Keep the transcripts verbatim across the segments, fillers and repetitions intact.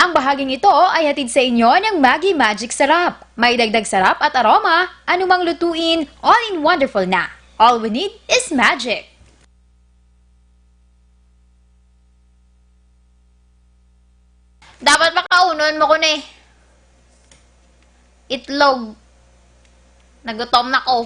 Ang bahaging ito ay hatid sa inyo ng Maggi Magic Sarap. May dagdag sarap at aroma, anumang lutuin, all in wonderful na. All we need is magic. Dapat makaunon mo ko ni itlog. Nagutom na ko.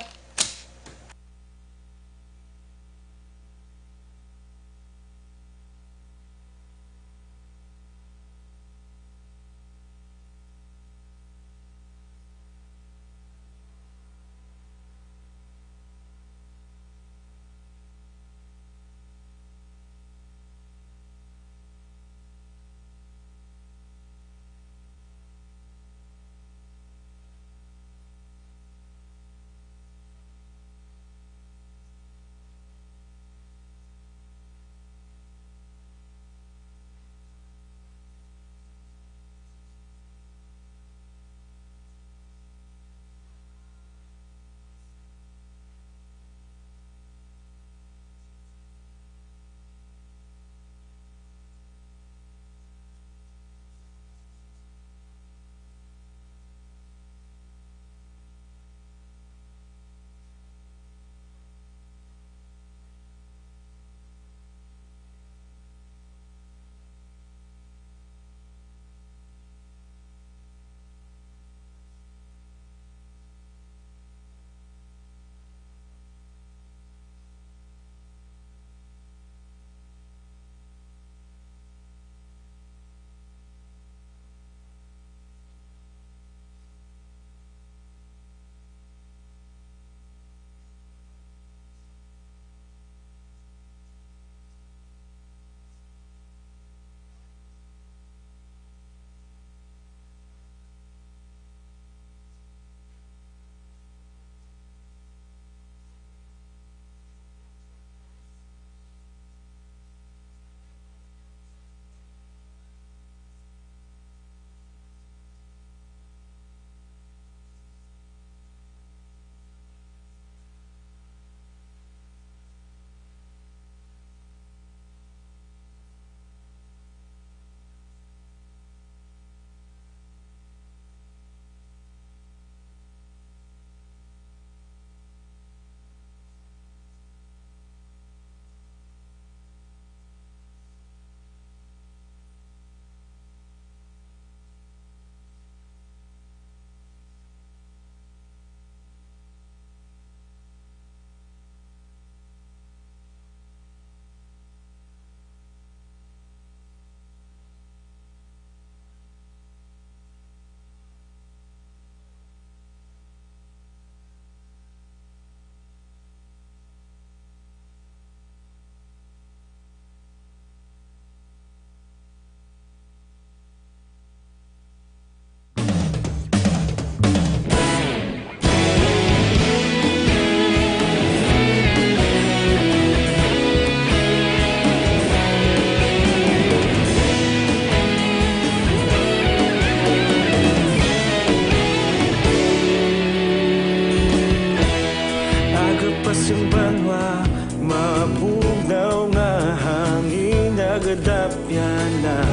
Aga pa sing banwa, mabugnaw nga hangin nagadapyan na.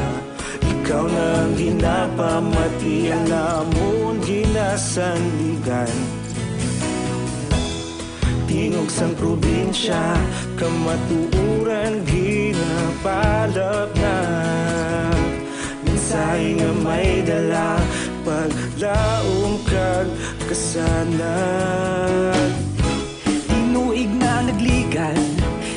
Ikaw na ang ginapamati, ang amon ginasandigan. Tingog sang probinsya, kamatuoran ginapalapnap. Mensahe nga may dala, paglaom kag kasanag. Tinuig na nagligad,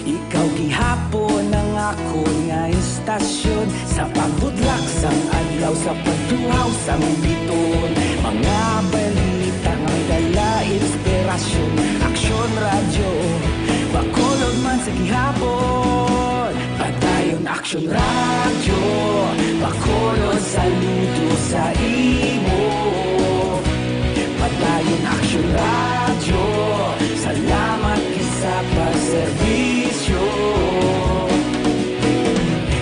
ikaw gihapon ang akon nga istasyon. Sa pagbudlak sang adlaw, sa pagtuhaw sang biton, mga balita nga dala inspirasyon. Aksyon Radyo, Bacolod man sa gihapon. Padayon Aksyon Radyo, Bacolod, saludo sa imo. Padayon Aksyon Radyo, salamat sa pagserbisyo.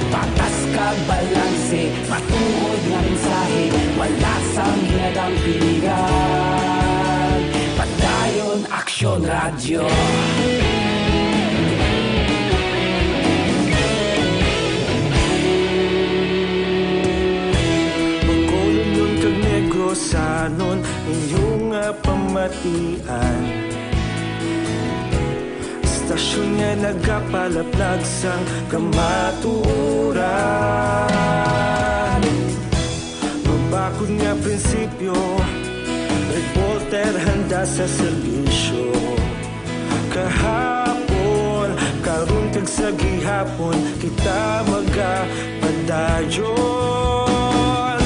Patas kag balanse, matuod nga mensahe, wala sang hinadang piligan. Padayon Aksyon Radyo. Ian. Istasyon nga nagapalaplag sang kamatuoran. Mabakod nga prinsipyo, reporter handa sa serbisyo. Kahapon, karon, kag sa gihapon, kita magapadayon.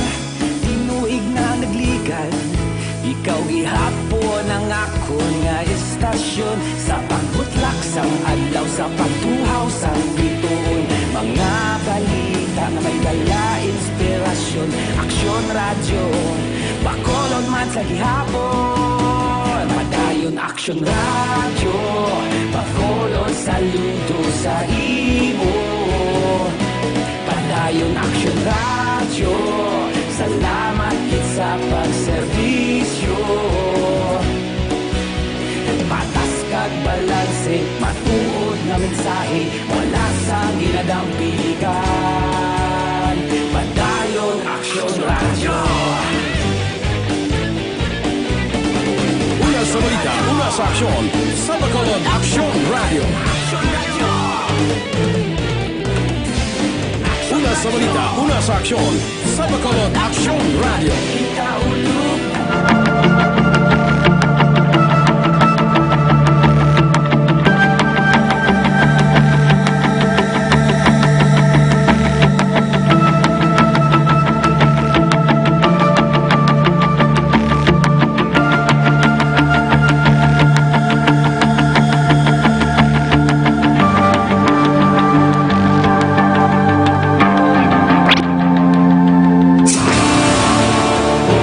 Tinuig na nagligad, ikaw gihapon ang akon nga istasyon. Sa pagbutlak sang adlaw, sa pagtuhaw sang bituon, mga balita nga may dala inspirasyon. Aksyon Radyo, Bacolod man sa gihapon. Padayon Aksyon Radyo, Bacolod, saludo sa imo. Padayon Aksyon Radyo, salamat gid sa pagserbisyo. Patas kag balanse, matuod nga mensahe, wala sang ginadampigan. Padayon Aksyon Radyo. Una sa balita, una sa aksyon, sa Bacolod, Aksyon Radyo. Una sa balita, una sa aksyon, sa Bacolod, Aksyon Radyo.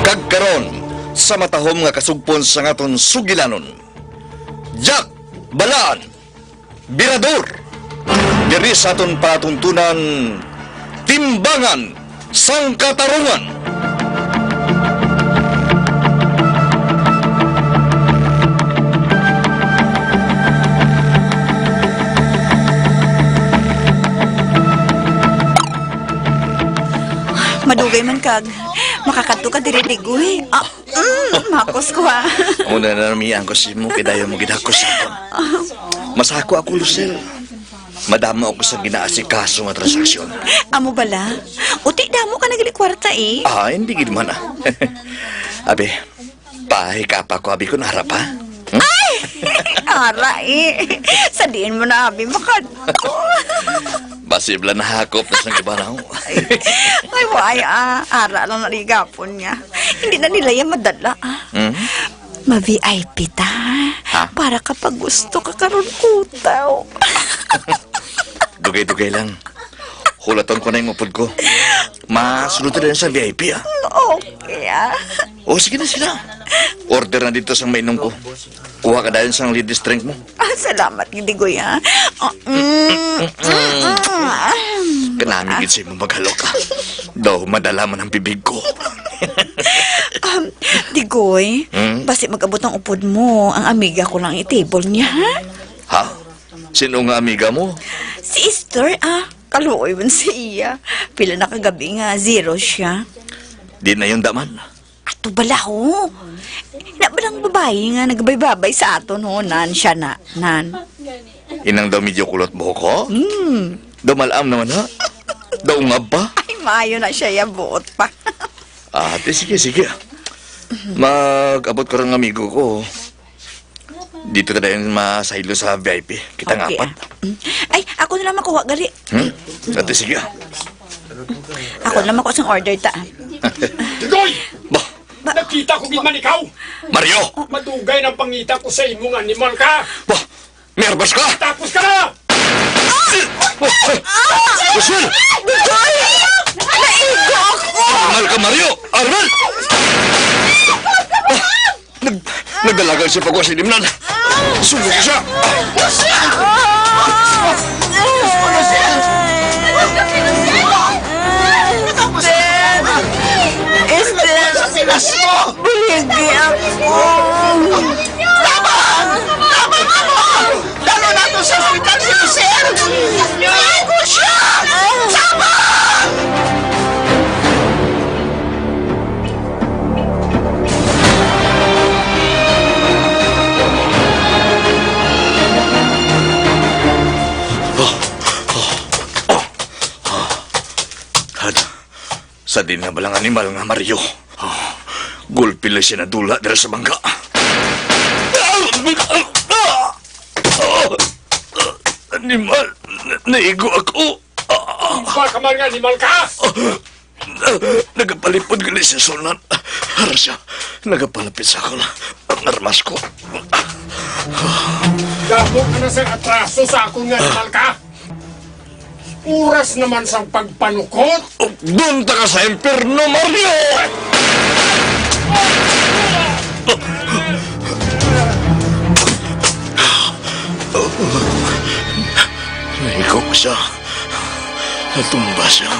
Kag karon, sa matahom nga kasugpon sang aton sugilanon, Jack Balaan, Birador, diri sa aton palatuntunan, Timbangan sang Katarungan. Madugay man kag makakadto ka diri, Digoy. Ah, Mm, makos ko, ha. Amo na, namian ko sa imo, kay dayon mo gid ako sa akon. Masako ako, Lucille. Madamo ako sa ginaasikaso nga transaksyon. Amo bala? Uti damo ka na gali kwarta, eh. Ah, hindi gid man, ah. Abi, pahikapa ko, abi, kun ara pa. Hmm? Ay! Ara, eh. Sa diin mo na, abi, makadto? Basi bala nahakop na sang iba na, oh. Ay, ay, way, ah. Ara lang na ligapon niya. Hindi na nila yan madala, ah. Mhm. Ma-V I P ta. Ha? Para kapag gusto ka karon kutaw. Dugay-dugay lang. Hulaton ko na yung upod ko. Masulod ta dayon sa V I P, ah. Okay, ah. O, sige na, sige na. Order na dito sang mainom ko. Kuha ka dayon sang ladies drink mo. Ah, salamat, Digoy, ah. Ah, mm, mm, mm. Kanami gid sa imo maghalok, ah. Daw madala man ang bibig ko. Um, Digoy, Hmm? basi mag-abot ang upod mo, ang amiga ko lang i-table niya, ha? Ha? Sino nga amiga mo? Si Esther, ah. Kaluoy man siya. Pila na kagabi nga zero siya. Di na yun, daman. Ato bala, ho. Na balang babayi nga nagbaybabay sa aton, ho, nan siya na, nan. Inang daw medyo kulot buhok, ho? Hmm. Daw malam naman, ha? Daw ungab pa? Ay, maayo na siya, ya, buot pa. Ah, di, sige, sige. Mag-abot ko rin ng amigo ko. Dito na rin masaylo sa V I P. Kita nga Okay, apat. ah. Mm. Ay, ako na lang makuha, gali. Hmm? Ate, sige, ah. Ako na lang makuha sang order ta, ah. Digoy! Ba? Ba- Nakita ko gid man ikaw! Mario! Madugay nang pangita ko sa imo nga animal ka! Ba? May arbas ka? Tapos ka na! Rosel! Digoy! Naigo ako! Arnal ka, Mario! Arnal! Nag-, nagdalagan siya pagkuha sa inimnan. Sunog siya! Esther! Esther! Buligi ako! Tabang! Tabang ako! Dalo nato sa ospital si Mister! Naigo siya! Tabang! Had, sa din na balang animal nga Mario. Gulpi lang siya nadula dira sa bangka. Animal, na-, naigo ako. Animal ka man nga, animal ka! Nagapalipod gali siya, Sunan. Ara siya, nagapalapit sa akon ang armas ko. Damo ka na sa atraso sa akon nga animal ka. Oras naman sang pagpanukot. Doon ta ka sa impyerno, Mario! Naigo siya. Natumba siya.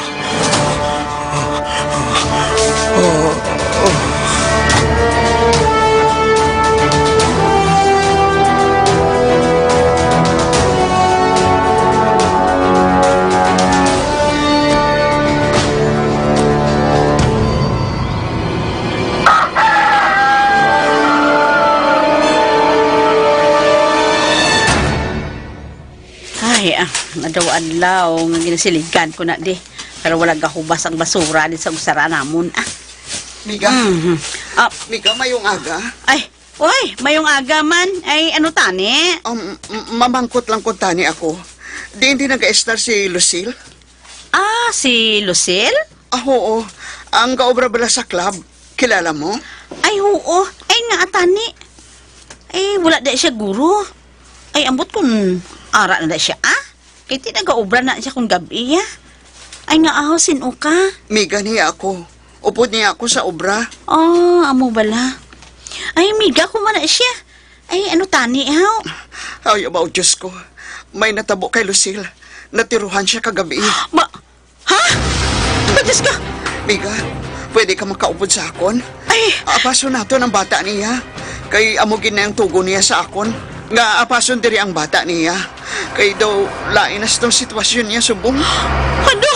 Ay, ah, adlaw-adlaw nga ginasiligan ko na di. Pero wala gahubas ang basura di sa usara namon, ah. Miga, Mhm. Ah, miga, mayong aga. Ay, oy, mayong aga man. Ay, ano tani? Um, m-, mamangkot lang ko tani ako. Di, hindi nag-estar si Lucille? Ah, si Lucille? Ah, oo. Ang gaobra bala sa club. Kilala mo? Ay, oo. Ay, nga, tani. Ay, wala da siya, guro. Ay, ambot kung ara na da siya, ah? Kay ti nagaobra na siya kung gabi, ah. Ay, nga, aho, sin-o ka? Miga niya ako. Upod niya ako sa obra. Ah, amo bala. Ay, miga ko man na siya. Ay, ano tani, haw? Ay, abaw, Diyos ko. May natabo kay Lucille. Natiruhan siya kagabi. Ma-, Ha? Batis ka! Miga, pwede ka makaupod sa akon? Ay! Apason naton ang bata niya. Kay amo gid na ang tugon niya sa akon. Nga apason diri ang bata niya. Kay daw lain na sa tong sitwasyon niya subong. Ano?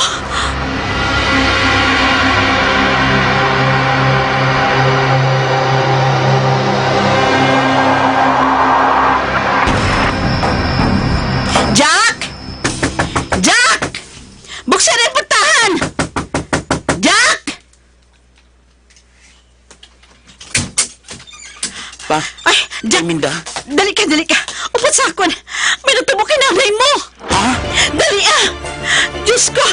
Jack! Jack! Buksan ang pultahan! Jack! Pa, Ay, Jack! Minda? Dali ka, dali ka! Upod sa akon! May natabo kay nanay mo! Ha? Dali, ah! Diyos ko!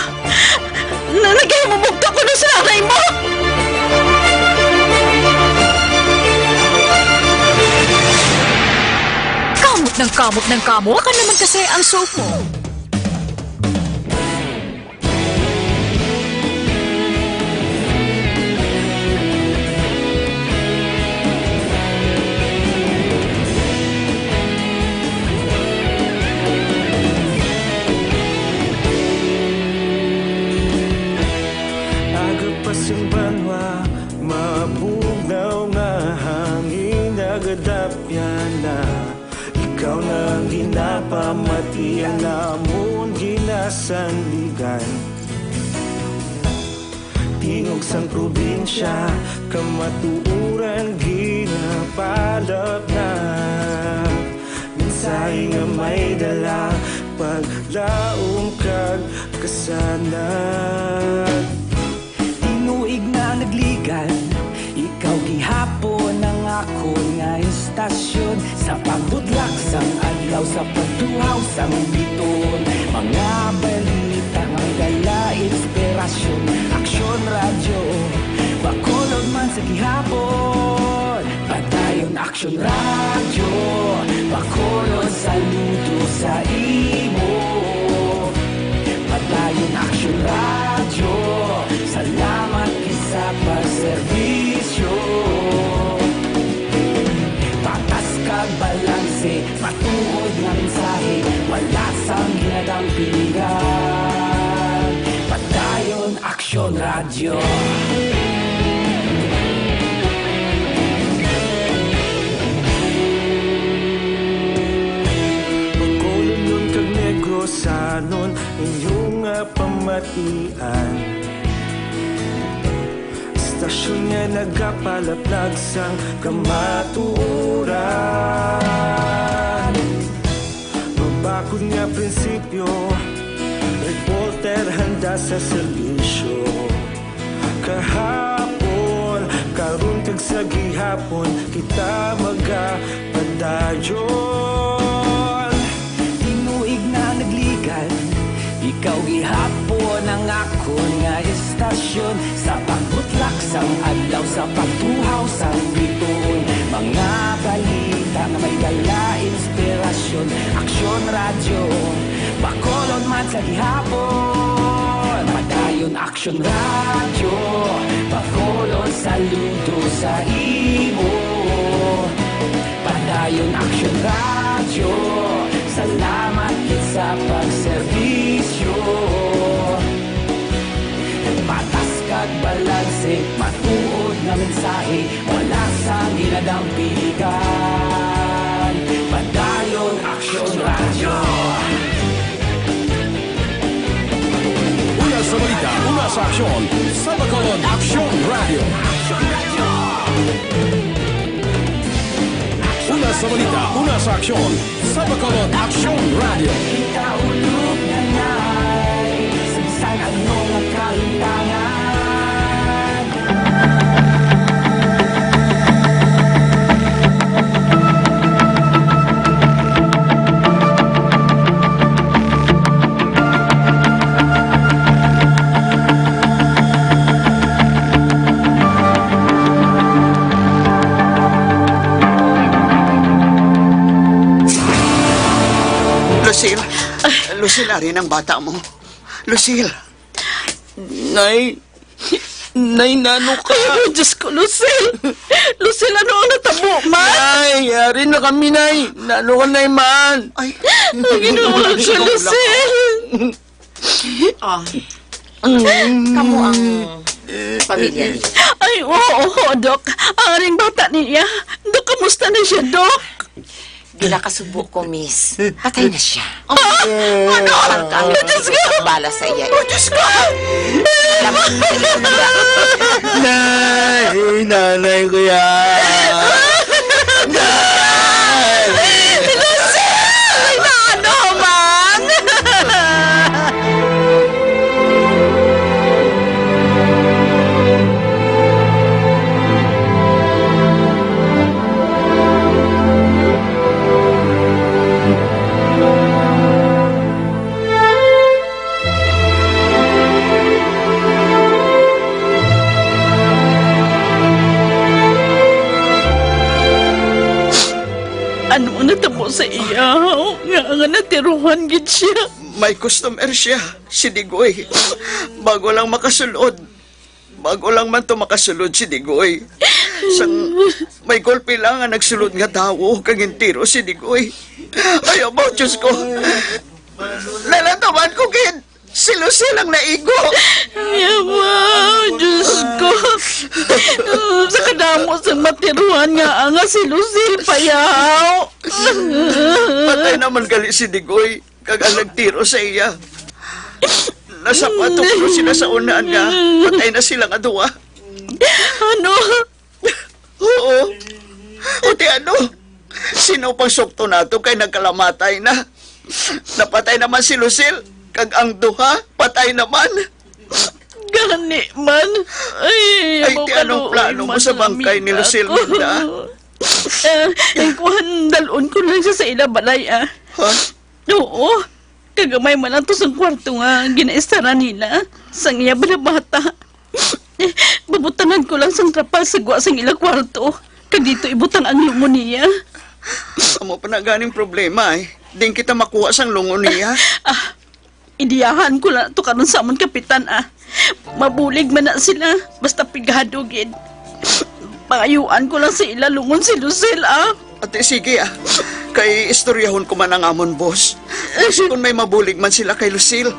Na, nagahimubugto ko na sa nanay mo! Kamot ng kamot ng kamot! Baka naman kasi ang soap mo. Aga pa sing banwa, mabugnaw nga hangin, nagadapyan na. Ikaw na ang ginapamati, ang amon ginasandigan. Tingog sang probinsya, kamatuoran ginapalapnag. Mensahe nga may dala, paglaom kag kasanag. Tinuig na nagligan, ikaw gihapon ang akon nga istasyon. Sa pagbudlak sang adlaw, sa pagtuhaw sang biton, mga balita may dala inspirasyon. Aksyon Radyo, Bacolod man sa gihapon. Padayon Aksyon Radyo, Bacolod, saludo sa imo. Padayon Aksyon Radyo, salamat gid sa pagserbisyo. Patas kag balanse, matuod nga mensahe, wala sang ginadampingan. Padayon Aksyon Radyo. Bacolodnon kag Negrosanon, inyo nga pamatian. Istasyon nga nagapalaplag sang kamatuoran. Akon nga prinsipyo, reporter handa sa serbisyo. Kahapon, karon kag sa gihapon, kita magapadayon. Tinuig na nagligan, ikaw gihapon ang akon nga istasyon. Sa pagbutlak sang adlaw, sa pagtuhaw sang bituon, mga balita nga may dala inspirasyon. Aksyon Radyo, Bacolod man sa gihapon. Padayon Aksyon Radyo, Bacolod, saludo sa imo. Padayon Aksyon Radyo, salamat gid sa pagserbisyo. Patas kag balanse, matuod nga mensahe, wala sang ginadampigan. Padayon Aksyon Radyo. Una sa balita, una sa aksyon, sa Bacolod Aksyon Radyo. Una sa balita, una sa aksyon, sa Bacolod Aksyon Radyo. Ikaulog na na'y sa bisan ano nga kahitangan. Lucille, Lucille, ari na ang bata mo. Lucille. Nay, Nay, nano ka? Ay, Diyos ko, Lucille! Lucille, ano ang natabo man? Nay, ari na kami, Nay. Nano ka, Nay, man? Ay. Ang ginawa siya, Lucille! Ah. Mm. Kamo ang pamilya niya? Ay, oo, oo, Dok. Ang aring bata niya. Dok, kamusta na siya, Dok? Di na kasubo ko, miss. Patay na siya. Oh, ano? Ang kang Diyos ko! Bala sa iya. Oh, Diyos ko! Nay, nanay ko yan. Nay! Lucille! Ano man? Ano ang natabo sa iya? Nga, nga natiruhan gid siya. May customer siya, si Digoy. Bago lang makasulod. Bago lang man to makasulod si Digoy. Sang may gulpi lang ang nagsulod nga tawo kag gintiro si Digoy. Ay, amo, Diyos ko. Nalataman ko gid. Si Lucille ang naigo. Ay, amo, Diyos ko. Sa kadamo sang matiruhan nga, nga si Lucille payaw. Patay naman gali si Digoy. Kag ang nagtiro sa iya. Nasapatok ko sila sa unahan nga patay na sila nga duha. Ano? Oo. O ti ano? Sino pang sukto nato kay nagkalamatay na? Napatay naman si Lucille, kag ang duha patay naman. Gani man. Ay, Ay, amo ti anong kaluoy plano mo man sa ang bangkay ni amiga Lucille, ko. Linda? Eh, eh, kuwan, dalon ko lang siya sa ila balay, ah. Ha? Oo. Kagamay man lang to sang kwarto nga ginaistaran nila sang iya balabata. Babutangan ko lang sang trapal sa gwa sang ila kwarto, kag dito ibutang ang lungon niya. Amo pa na ganing problema, eh. Din kita makuha sang lungon niya. Ah, idiyahan ko lang to karon sa amon kapitan, ah. Mabulig man na sila, basta pigado gid. Pangayuan ko lang sa ila lungon si Lucille, ah. Ate, sige, ah. Kay istoryahon ko man ang amon boss. Basi kung may mabulig man sila kay Lucille.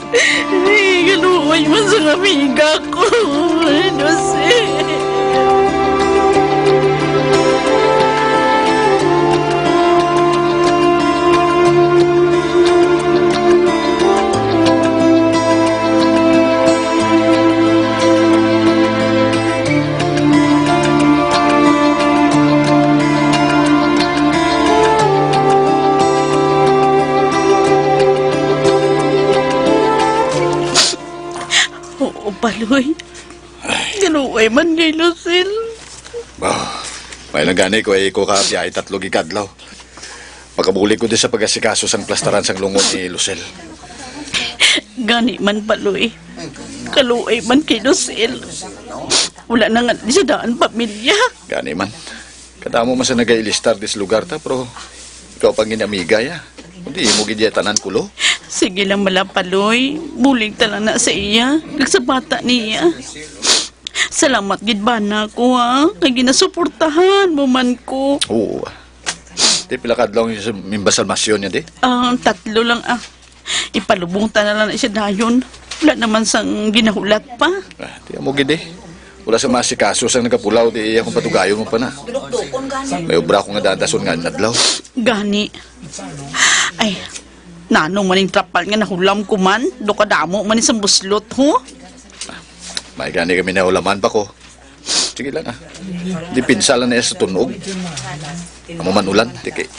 Ay, kaluoy man sang amiga ko. Ay, Lucille. Paloy, kaluoy man kay Lucille. Bah, may lang gani ko ay ko ka biyahe tatlo gikadlaw. Makabulig ko di sa pag-asikaso sang plastaran sang lungon ni Lucille. Gani man, Paloy. Kaluoy man kay Lucille. Wala na nga di siya daan pamilya. Gani man. Kadamo man sa nagailistar dis lugar ta, pero ikaw pang ginamiga ya. Hindi mo gid ya tanan kulo. Sige lang, mala, Paloy. Bulig ta lang na sa iya. Kag sa bata niya. Salamat gid bana ko, ha, kay ginasuportahan mo man ko. Oo. Di pila ka adlaw ang imbalsamasyon niya, di? Ah, tatlo lang, ah. Ipalubong ta na lang na siya dayon. Wala naman sang ginahulat pa. Ah, di mo gid, eh. Wala sa masikaso sang nagapulaw, di iya kung patugayon mo pa na. May obra ko nga dadason nga adlaw. Gani. Ay, nano man ning trapal nga nahulam ko man? Do kadamo man ni sang buslot, ho? May gani kami nahulaman pa ko. Sige lang, ah. Dipinsa lang na sa tunog. Amo man ulan, tiki.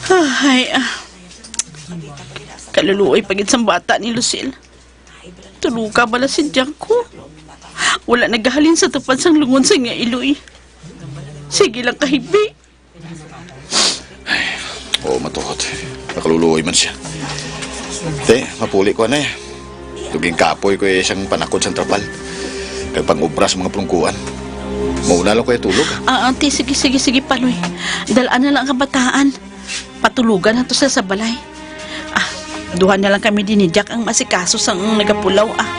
Ay, ah. Kaluluoy pa gid sang bata ni Lucille. Tuloka bala si Jack ko. Wala nagahalin sa tupad sang lungon sa nga iloy. Sige lang kahibi. Oo, matuod. Nakaluluoy man siya. Te, mapuli ko, anay. Luging kapoy ko, eh, siyang panakod sang trapal. Kag pang-obra sa mga prungkuan. Mauna lang ko, eh, tulog, ah. Ah, ante, sige, sige, sige, Paloy. Dalaan na lang ang kabataan. Patulogan na to sa, sa balay. Ah, duha na lang kami din ni Jack ang masikaso sang nagapulaw, ah.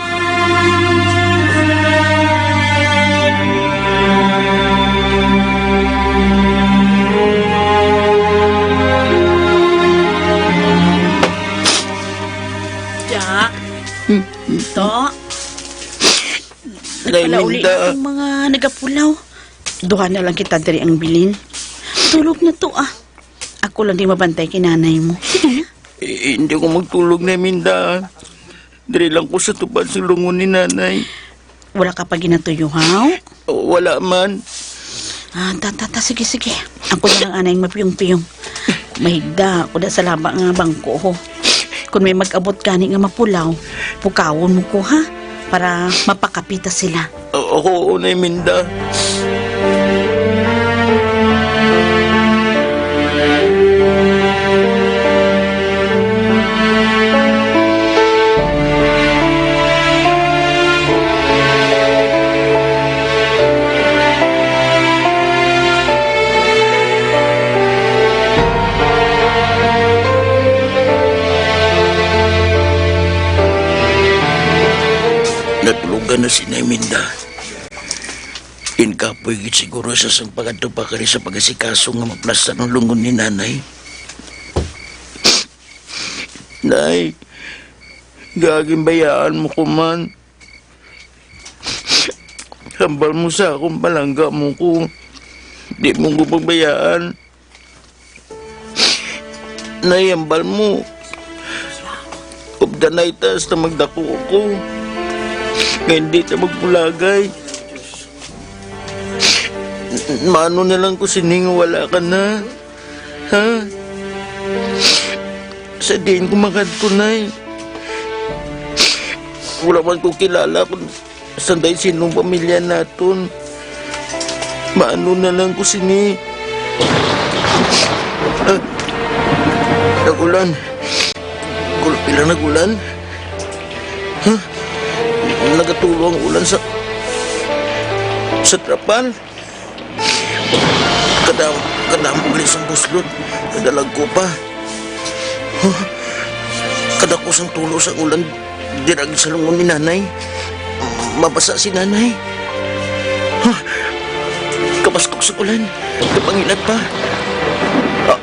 Jack? Hmm? To? Nagpalauli Rayminda. Na ang mga nagapulaw. Duha na lang kita diri ang bilin. Tulog na to, ah. Ako lang di mabantay kay nanay mo. Sige na. Eh, hindi ko magtulog, Nay Minda. Diri lang ko sa tupad sa lungon ni Nanay. Wala ka pa ginatuyo, haw? Wala man. Ah, ta, ta, ta, sige, sige. Ako na lang anay mapiyong-piyong. Mahigda ako na sa laba nga bangko, ho. Kung may mag-abot gani nga mapulaw, pukawon mo ko, ha? Para mapakapita sila. O-, oo, Nay Minda. Natulogan na si Nay Minda. Inkapoy gid siguro sa sang pangadto pa kari sa pag-asikaso nga maplastar ang lungon ni Nanay. Nay, gagimbayaan mo ko man. Hambal mo sa akong palangga mo ko. Di mo ko pagbayaan. Nay, hambal mo. Updanay ta hasta magdako ko. Nga hindi ta magpulagay. Mano na lang ko sini nga wala ka na? Ha? Sa diin ko makadto, Nay? Wala man ko kilala kung sanday sinong pamilya naton. Maano na lang ko sini? Ah, nag-ulan. Kul-, pila nag-ulan? Ha? Nagatulo ang ulan sa, sa trapal? Kadam-, kadamo gali sang buslot. Nadalag ko pa. Huh? Kadako sang tulo sang ulan, dira sa lungon ni Nanay. Mabasa si Nanay. Huh? Kabaskog sa ulan. Kapangilat pa. Ah,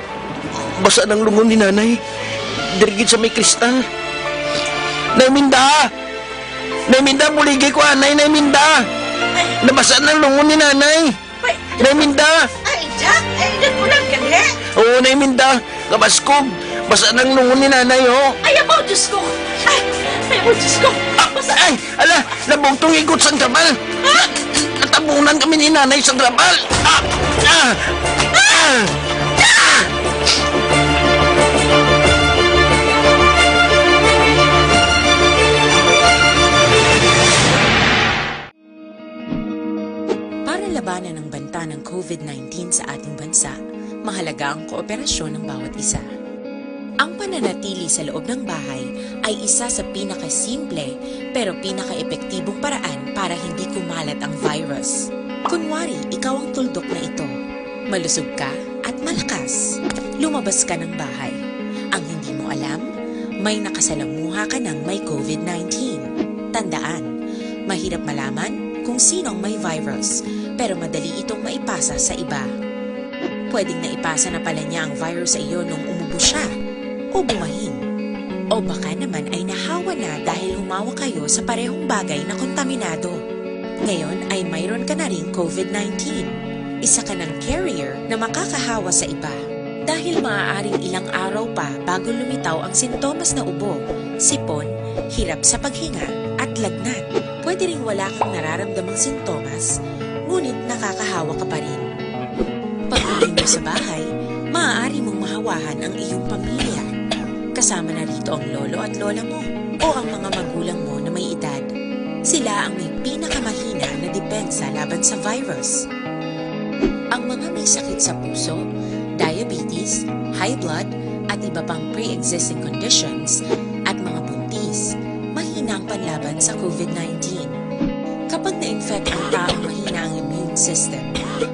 basa ng lungon ni Nanay. Diri gid sa may kristal. Nay Minda! Nay Minda, buligi ko, anay, Nay Minda! Nabasa ng lungon ni Nanay! Ay, Nay Minda! Ay, Jack! Ay, nag-ulan ka, eh? Oo, Nay Minda. Kabaskog. Basa ng lungon ni Nanay, oh. Ay, abaw, Diyos ko! Ay, ay, abaw, Diyos ko! Ah, basa! Ay, ala, nabugtong igot sang trapal. Ah! Natabunan kami ni Nanay sang trapal. Ah! Ah! Ah! Ah! COVID nineteen sa ating bansa, mahalaga ang kooperasyon ng bawat isa. Ang pananatili sa loob ng bahay ay isa sa pinakasimple pero pinakaepektibong paraan para hindi kumalat ang virus. Kunwari, ikaw ang tuldok na ito. Malusog ka at malakas. Lumabas ka ng bahay. Ang hindi mo alam, may nakasalamuha ka ng may COVID nineteen. Tandaan, mahirap malaman kung sino ang may virus, pero madali itong maipasa sa iba. Pwedeng naipasa na pala niya ang virus sa iyo nung umubo siya, o bumahin. O baka naman ay nahawa na dahil humawak kayo sa parehong bagay na kontaminado. Ngayon ay mayroon ka na ring COVID nineteen. Isa ka ng carrier na makakahawa sa iba. Dahil maaaring ilang araw pa bago lumitaw ang sintomas na ubo, sipon, hirap sa paghinga, at lagnat. Pwede ring wala kang nararamdamang sintomas, ngunit nakakahawa ka pa rin. Pag-uwi mo sa bahay, maaari mong mahawahan ang iyong pamilya. Kasama na rito ang lolo at lola mo o ang mga magulang mo na may edad. Sila ang may pinakamahina na depensa laban sa virus. Ang mga may sakit sa puso, diabetes, high blood, at iba pang pre-existing conditions, at mga buntis, mahina ang panlaban sa COVID nineteen. Kapag na-infect ang taong mahina ang immune system,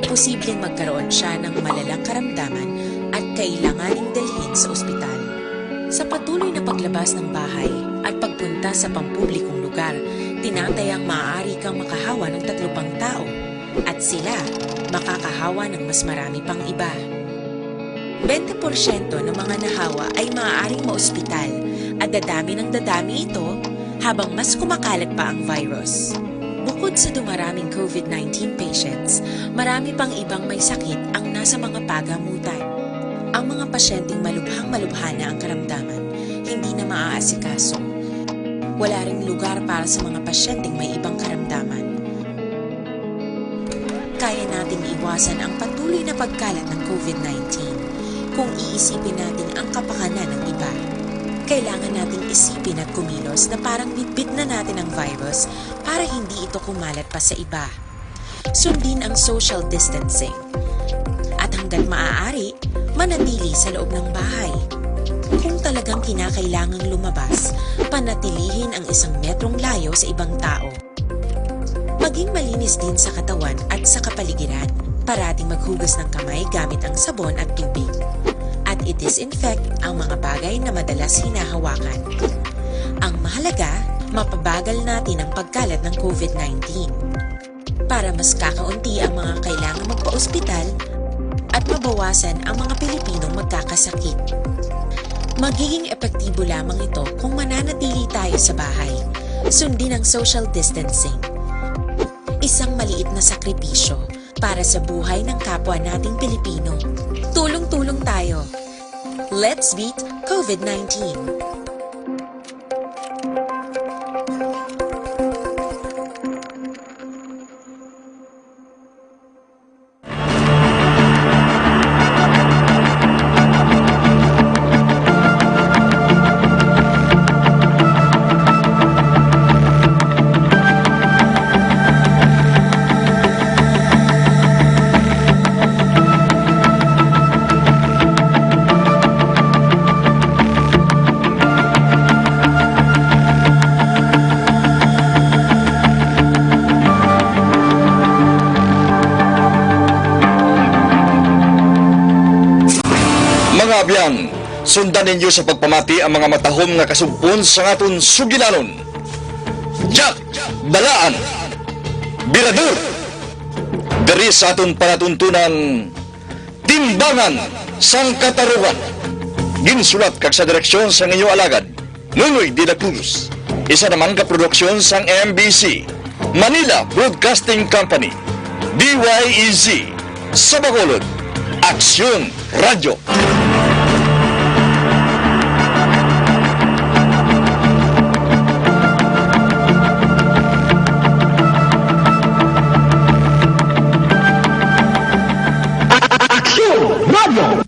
posibleng magkaroon siya ng malalang karamdaman at kailanganing dalhin sa ospital. Sa patuloy na paglabas ng bahay at pagpunta sa pampublikong lugar, tinatayang maaari kang makahawa ng tatlo pang tao at sila makakahawa ng mas marami pang iba. Bente porsyento ng mga nahawa ay maaaring maospital at dadami ng dadami ito habang mas kumakalat pa ang virus. Bukod sa dumaraming COVID nineteen patients, marami pang ibang may sakit ang nasa mga pagamutan. Ang mga pasyenteng malubhang-malubha na ang karamdaman, hindi na maaasikaso. Wala ring lugar para sa mga pasyenteng may ibang karamdaman. Kaya nating iwasan ang patuloy na pagkalat ng COVID nineteen kung iisipin natin ang kapakanan ng iba. Kailangan nating isipin at kumilos na parang bitbit na natin ang virus para hindi ito kumalat pa sa iba. Sundin ang social distancing. At hanggat maaari, manatili sa loob ng bahay. Kung talagang kinakailangang lumabas, panatilihin ang isang metrong layo sa ibang tao. Maging malinis din sa katawan at sa kapaligiran. Parating maghugas ng kamay gamit ang sabon at tubig. At i-disinfect ang mga bagay na madalas hinahawakan. Ang mahalaga, mapabagal natin ang pagkalat ng COVID nineteen. Para mas kakaunti ang mga kailangang magpaospital at mabawasan ang mga Pilipinong magkakasakit. Magiging epektibo lamang ito kung mananatili tayo sa bahay. Sundin ang social distancing. Isang maliit na sakripisyo para sa buhay ng kapwa nating Pilipino. Tulong-tulong tayo. Let's beat COVID nineteen. Mga abyan, sundan ninyo sa pagpamati ang mga matahom nga kasugpon sang aton sugilanon. Jack Balaan, Birador, diri sa aton palatuntunan, Timbangan sang Katarungan. Ginsulat kag sa direksyon sang inyo alagad, Nonoy de la Cruz. Isa naman ka produksyon sang M B C, Manila Broadcasting Company, D Y E Z, sa Bacolod, Aksyon Radyo.